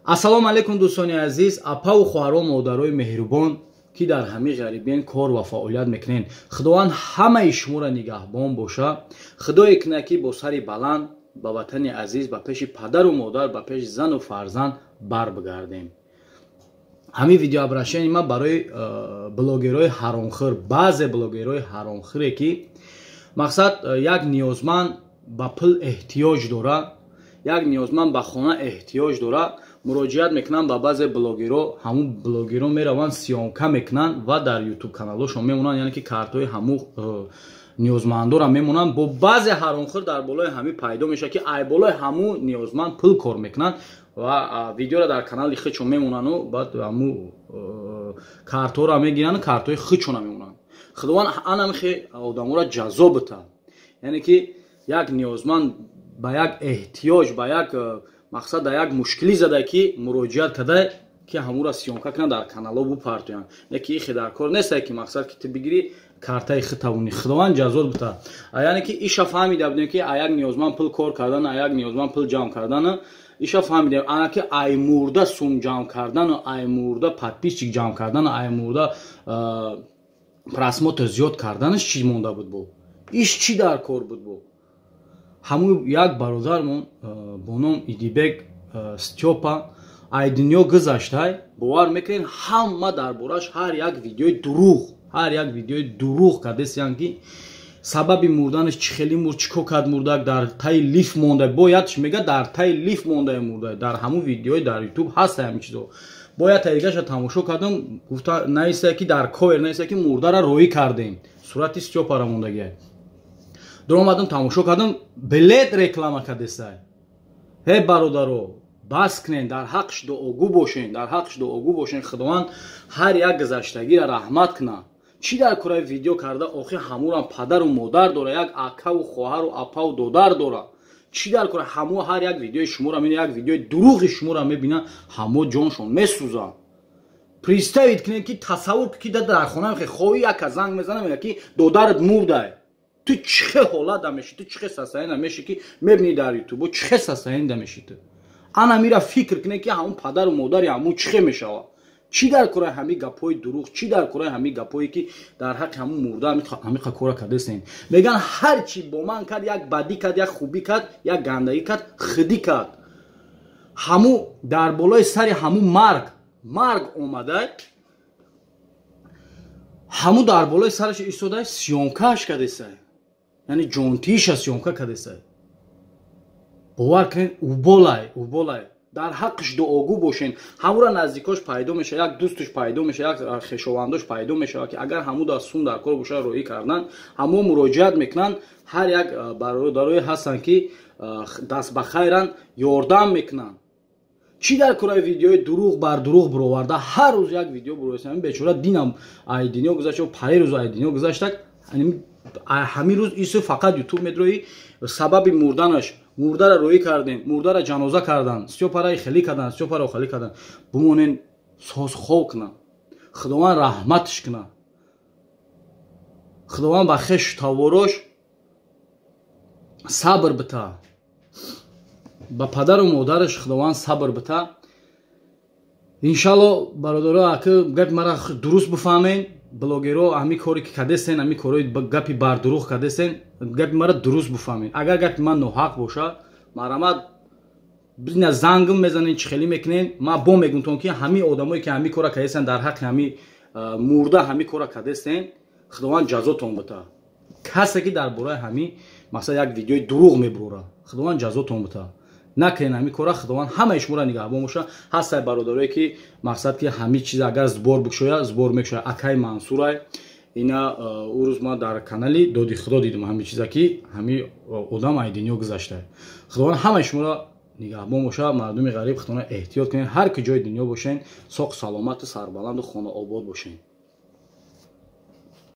Ассалому алайкум, дӯстони азиз, апаву хоҳаро, модарои меҳрубон, ки дар ҳамин ғарибиен кор ва фаъолият мекунед. Худованд ҳамаи шуморо нигаҳбон боша. Худое кунад, ки бо сари баланд ба ватани азиз, ба пеши падару модар, ба пеши зану фарзанд барбигардем. Ҳамин видеообращение ман барои блогерҳои ҳаромхӯр, баъзе блогерҳои ҳаромхӯре, ки мақсад як ниёзманд ба пул эҳтиёҷ дора, як ниёзманд ба хона эҳтиёҷ дора, муроҷиат мекунанд ба баъзе блогерҳо. Ҳамун блогерҳо мераванд, съёмка мекунанд ва дар ютуб каналҳошон мемонанд, яъне ки картҳои ҳамун ниёзмандора мемонанд. Бо баъзе ҳаромхӯр дар болои ҳамин пайдо мешавад, ки ай болои ҳамун ниёзманд пул кор мекунанд ва видеоро дар канали худшон мемонану баъд ҳамун картҳоро мегирану картҳои худшона мемонанд. Худованд анамихе одаморо ҷазо бита, яъне ки як ниёзманд ба як эҳтиёҷ, ба як мақсад, дар як мушкилӣ зада, ки муроҷиат карда, ки ҳамура съёмка кунанд, дар каналҳо бупартоянд. Не ки ихе дар кор нестае, ки мақсад ки ту бигирӣ картаи худтавонӣ. Худованд ҷазот бита. Яъне ки иша фаҳмида будем, ки а як ниёзманд пул кор кардан, а як ниёзманд пул ҷамъ кардан, иша фаҳмидем. Ана ки ай мурда сум ҷамъ кардану ай мурда подписчик ҷамъ кардану ай мурда просмотр зиёд карданаш чӣ монда буд? Бо иш чӣ дар кор буд? Бо ҳамун як бародармон бо ном Идибек Стёпа ай дунё гузаштай. Бовар мекунед, ҳама дар бораш ҳар як видеои дурӯғ, ҳар як видеои дурӯғ кардесиян, ки сабаби мурданаш чӣ хеле мурд, чӣ кор кард мурдак, дар таи лифт монда. Бояд мега, дар таи лифт монда мурда. Дар ҳамун видеои дар ютуб ҳаста ҳамин чизо. Бояд таригаша тамошо кардам, гуфта наиста, ки дар ковер наиста, ки мурдара роӣ кардем, сурати Стёпара мондагия. Дуромадам, тамошо кардам, билет реклама кардесай. Ҳе, бародаро, бас кунен, дар ҳаққш дуогӯ бошен, дар ҳаққш дуогӯ бошен. Худованд ҳар як гузаштагиро раҳмат кунад. Чӣ дар кораи видео карда? Охи ҳамурам падару модар дора, як акаву хоҳару апаву додар дора. Чӣ дар кора? Ҳамо ҳар як видеои шуморо, як видеои дурӯғи шуморо мебинанд, ҳамо ҷоншон месӯзанд. Представить кунед, ки тасаввур, ки дар хона хоҳӣ, яка занг мезана, мега, ки додарат мурдай. Ту чӣ хел ҳолат да мешӣ? Ту чӣ хел состояние мешӣ, ки мебинӣ дар ютубо? Чӣ хел состояние да мешӣ ту? Ана мира фикр кунед, ки ҳамун падару модари ҳамун чӣ хел мешавад. Чӣ дар кораи ҳамин гапҳои дурӯғ? Чӣ дар кораи ҳамин гапҳое, ки дар ҳаққи ҳамун мурда ҳамиқа кора кардастен? Мегӯянд, ҳар чӣ бо ман кард, як бадӣ кард, як хубӣ кард, як гандагӣ кард, худӣ кард. Ҳаму дар болои сари ҳамун марг омада, ҳаму дар болои сараш истода, съёмкааш кардесай, яъне ҷонтииша съёмка кардесай. Бовар кунед, уболай, уболай. Дар ҳаққш дуогӯ бошен. Ҳамура наздикош пайдо мешавад, як дӯстуш пайдо мешавад, як хешовандош пайдо мешавад, ки агар ҳаму дар сум дар кор бошад, роҳӣ кардан, ҳамо муроҷиат мекунанд. Ҳар як бародарое ҳастанд, ки даст ба хайранд, ёрдам мекунанд. Чӣ дар кораи видеои дурӯғ бар дурӯғ бироварда, ҳар рӯз як видео буроисам? Бечора динам ай дунё гузашта, пари рӯз ай дунё гузашта. Ҳамин рӯз ису фақат ютуб медроӣ, сабаби мурданаш, мурдара роӣ кардем, мурдара ҷаноза кардан, Стёпараи хелӣ кардан, Стёпаро хелӣ кардан. Бумонен, созхоб кунад, Худованд раҳматш кунад, Худованд ба хешу таворош сабр бита, ба падару модараш Худованд сабр бита. Иншалло, бародаро, аки гапи мара дуруст бифаҳмен. Блогеро, ҳамин коре ки кардесен, ҳамин корои гапи бардурӯғ кардесен, гапи мара дуруст бифаҳмен. Агар гапи ман ноҳақ бошад, марҳамат, бина, зангм мезанен, чӣ хелӣ мекунен. Ман бо мегумтон, ки ҳамин одамое, ки ҳамин кора кардесен, дар ҳаққи ҳамин мурда ҳамин кора кардесен, Худованд ҷазотон бита. Касе ки дар бораи ҳамин масалан як видеои дурӯғ мебурора, Худованд ҷазотон бита. Накунен ҳамин кора. Худованд ҳамаи шуморо нигаҳбон боша. Ҳастай бародарое, ки мақсад ки ҳамин чиз агар сбор бикушоя, сбор мекушоя. Акай Мансурай ина ӯ рӯз ман дар канали Доди Худо дидам ҳамин чиза, ки ҳамин одам ай дунё гузашта. Худованд ҳамаи шуморо нигаҳбон боша. Мардуми ғариб, худона эҳтиёт кунед. Ҳар ки ҷои дунё бошен, соқ саломату сарбаланду хонаобод бошен.